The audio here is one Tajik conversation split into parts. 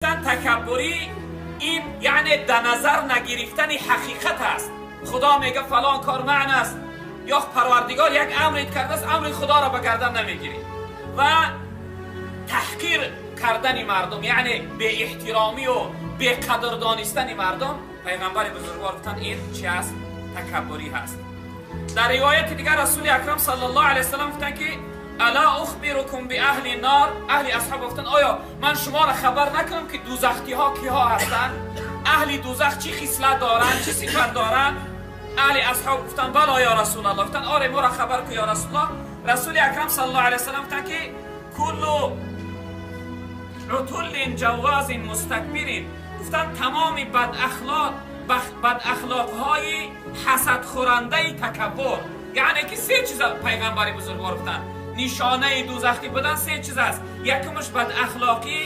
Такаббурӣ ин яъне дар назар нагирифтани ҳақиқат аст. Худо мега фалон кор маън аст ё Парвардигор як амрит кардааст, амри Худоро ба гардан намегирӣ ва таҳқир кардани мардум, яъне беэҳтиромию беқадр донистани мардум. Пайғамбари бузургвор гуфтанд, ин чи аст? Такаббурӣ ҳаст. Дар ривояти дигар Расули Акрам саллаллоҳу алайҳи васаллам гуфтанд ки ألا أخبركم بأهل النار. Аҳли асҳоб гуфтанд, оё ман шуморо хабар накунам ки дузахтиҳо киҳо ҳастанд, аҳли дузах чӣ хислат доранд, чӣ сифат доранд? Аҳли асҳоб гуфтанд, بلى يا رسول الله. Гуфтанд, оре, моро хабар ку, ё Расулаллоҳ. Расули Акрам саллаллоҳу алайҳи васаллам гуфтанд ки كل عتل جواز مستكبر. Гуфтанд, тамоми бадахлоқ, бадахлоқҳои ҳасадхӯрандаи такаббур. Яъне ки се чиза пайғамбари бузургвор гуфтанд, нишонаи дузахтӣ будан се чиз аст. Якумаш бадахлоқӣ,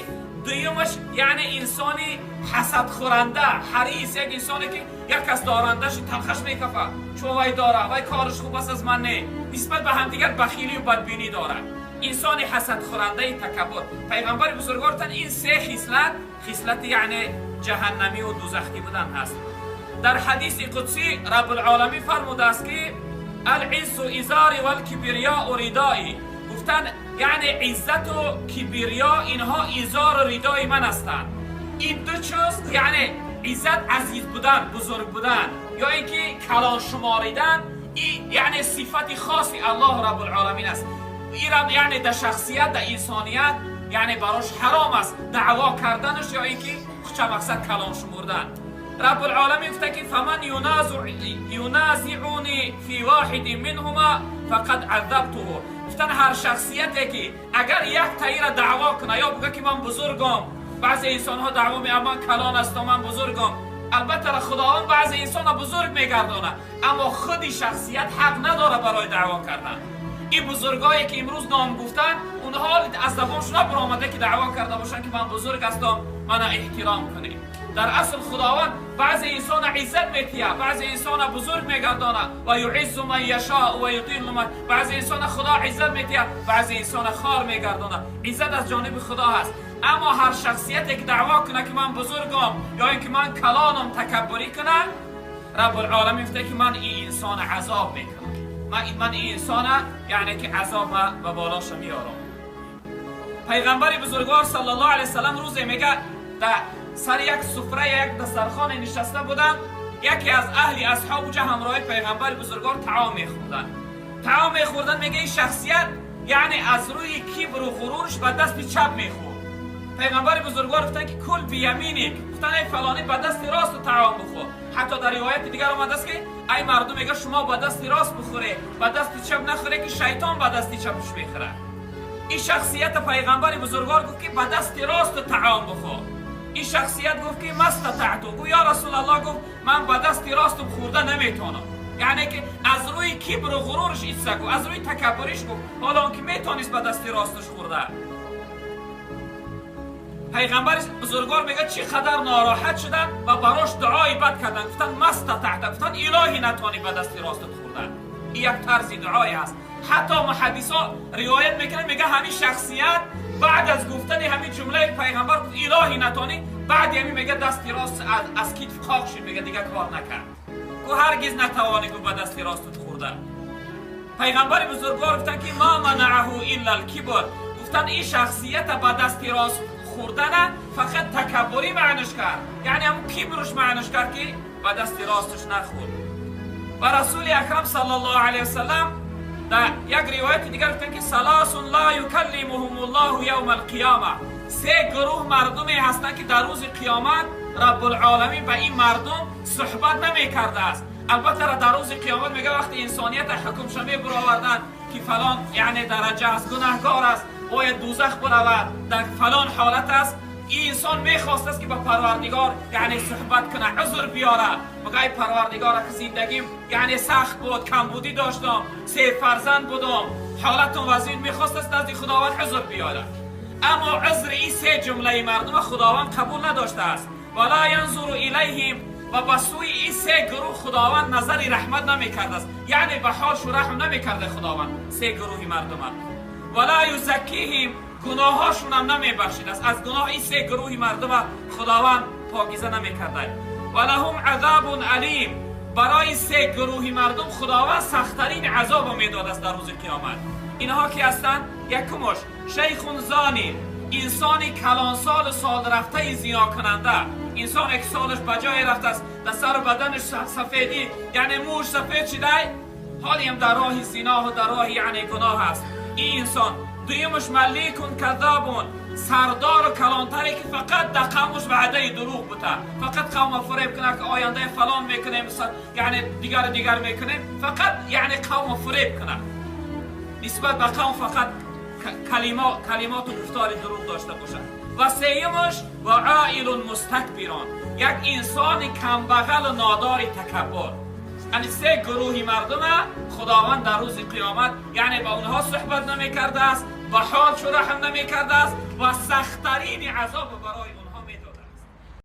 дуюмаш яъне инсони ҳасадхӯранда, ҳарис, як инсоне ки як кас дорандаши талхаш мекафад, чун вай дора, вай кораш хуб аст, аз ман не, нисбат ба ҳамдигар бахилию бадбинӣ дорад, инсони ҳасадхӯрандаи такаббур. Пайғамбари бузургвор гуфтанд, ин се хислат хислати яъне ҷаҳаннамию дузахтӣ будан ҳаст. Дар ҳадиси қудсӣ Раббулоламин фармудааст ки العز إزاري والكبرياء ردائي. Гуфтанд, яъне иззату кибирё инҳо изору ридои ман ҳастанд. Ин ду чиз, яъне иззат, азиз будан, бузург будан ё ин ки калон шуморидан, яъне сифати хоси Аллоҳу Раббулоламин аст. Ирам яъне дар шахсият, дар инсоният яъне барош ҳаром аст даъво карданаш ё ин ки хуча мақсад калон шумурдан. Раббулоламин гуфта ки فمن ينازعني في واحد منهما فقد عذبته. Гуфтан, ҳар шахсияте ки агар як таира даъво куна ё буга ки ман бузургам, баъзе инсонҳо даъво меа, ман калон ҳастам, ман бузургам. Албатта, Худованд баъзе инсонро бузург мегардонад, аммо худи шахсият ҳақ надорад барои даъво кардан. Ин бузургое ки имрӯз ном гуфтанд, онҳо аз забоншона баромада ки даъво карда бошанд ки ман бузург ҳастам, мана эҳтиром кунед. Дар асл Худованд баъзе инсона иззат метиҳад, баъзе инсона бузург мегардонад. ويعز من يشاء ويذل من. Баъзе инсона Худо иззат метиҳад, баъзе инсона хор мегардонад. Иззат аз ҷониби Худо ҳаст, аммо ҳар шахсияте ки даъво кунад ки ман бузургам ё ин ки ман калонам, такаббурӣ кунад, Раббулоламин гуфта ки ман ин инсона азоб мекунам, ман ин инсона яъне ки азоб ба болоша меорам. Пайғамбари бузургвор саллаллоҳу алайҳи васаллам рӯзе мега дар сари як суфра, як дастархоне нишаста буданд. Яке аз аҳли асҳоб уҷа ҳамроҳи пайғамбари бузургвор таом мехӯрданд, таом мехӯрданд. Мега, ин шахсият яъне аз рӯи кибру ғурурш ба дасти чап мехӯрд. Пайғамбари бузургвор гуфтанд ки كل بيمينك. Гуфтанд, эй фалонӣ, ба дасти росту таом бихӯр. Ҳатто дар ривояти дигар омадааст ки ай мардум, мега, шумо ба дасти рост бихӯре, ба дасти чап нахӯре, ки шайтон ба дасти чапш мехӯрад. Ин шахсията пайғамбари бузургвор гуфт ки ба дасти росту таом бихӯр. Ин шахсият гуфт ки ما استطعت. Гуфт, ё Расулаллоҳ, гуфт, ман ба дасти ростум хӯрда наметавонам. Яъне ки аз рӯи кибру ғурурш исса гуфт, аз рӯи такаббуриш гуфт, ҳоло он ки метавонист ба дасти росташ хӯрда. Пайғамбари бузургвор мегӯяд, чӣ қадар нороҳат шуданд ва барош дуои бад карданд. Гуфтанд, ما استطعت. Гуфтанд, илоҳӣ натавонӣ ба дасти ростат хӯрдан. Ин як тарзи дуое ҳаст. Ҳатто муҳаддисо ривоят мекунанд, мега, ҳамин шахсият баъд аз гуфтани ҳамин ҷумлаи пайғамбар, илоҳӣ натонӣ, баъди ҳамин, мега, дасти рост аз китф қоқ шуд, мега, дига кор накард. Гу ҳаргиз натавонӣ, гу, ба дасти ростат хӯрда. Пайғамбари бузургвор гуфтанд ки ما منعه إلا الكبر. Гуфтанд, ин шахсията ба дасти рост хӯрдана фақат такаббурӣ маъниш кард, яъне ҳамун кибруш маъниш кард ки ба дасти росташ нахӯрд. Ва Расули Акрам саллаллоҳу алайҳи васаллам дар як ривояти дигар гуфтанд ки ثلاث لا يكلمهم الله يوم القيامة. Се гурӯҳ мардуме ҳастанд ки дар рӯзи қиёмат Раббулоламин ба ин мардум суҳбат намекардааст. Албатта, дар рӯзи қиёмат, мега, вақти инсонията ҳукмша мебуроварданд ки фалон яъне дараҷа аст, гунаҳгор аст, бояд дузах буравад, дар фалон ҳолат аст, ин инсон мехостааст ки ба Парвардигор яъне суҳбат кунад, узр биёрад. Мега, ай Парвардигора, ки зиндагим яъне сахт буд, камбудӣ доштам, се фарзанд будам, ҳолатам вазин, мехостааст назди Худованд узр биёрад. Аммо узри ин се ҷумлаи мардума Худованд қабул надоштааст. ولا ينظر إليهم. Ва ба сӯи ин се гурӯҳ Худованд назари раҳмат намекардааст, яъне ба ҳолшу раҳм намекарда Худованд се гурӯҳи мардума. ولا يزكيهم. Гуноҳҳошон ҳам намебахшид аст. Аз гуноҳ ин се гурӯҳи мардума Худованд покиза намекарда. Ва лаҳум азабун алим. Барои се гурӯҳи мардум Худованд сахттарин азобро медод аст дар рӯзи қиёмат. Инҳо ки ҳастанд? Якумош шайхун зани, инсони калонсолу солрафтаи зинокунанда, инсоне ки солаш ба ҷое рафтааст, дар сару баданаш сафедӣ, яъне мӯш сафед шидай, ҳолиам дар роҳи зиноҳу дар роҳи яъне гуноҳ аст ин инсон. Дуюмаш маликун казабун, сардору калонтаре ки фақат дар қавмаш ваъдаи дурӯғ бута, фақат қавма фуреб кунад, ки ояндаи фалон мекунем, яъне дигару дигар мекунем, фақат яъне қавма фуреб кунад, нисбат ба қавм фақат калимоту гуфтори дурӯғ дошта бошад. Ва сеюмаш ва оилун мустакбирон, як инсони камбағалу нодори такаббур. Яъне се гурӯҳи мардума Худованд дар рӯзи қиёмат яъне ба онҳо суҳбат намекардааст, ба ҳолшу раҳм намекардааст ва сахттарини азоб барои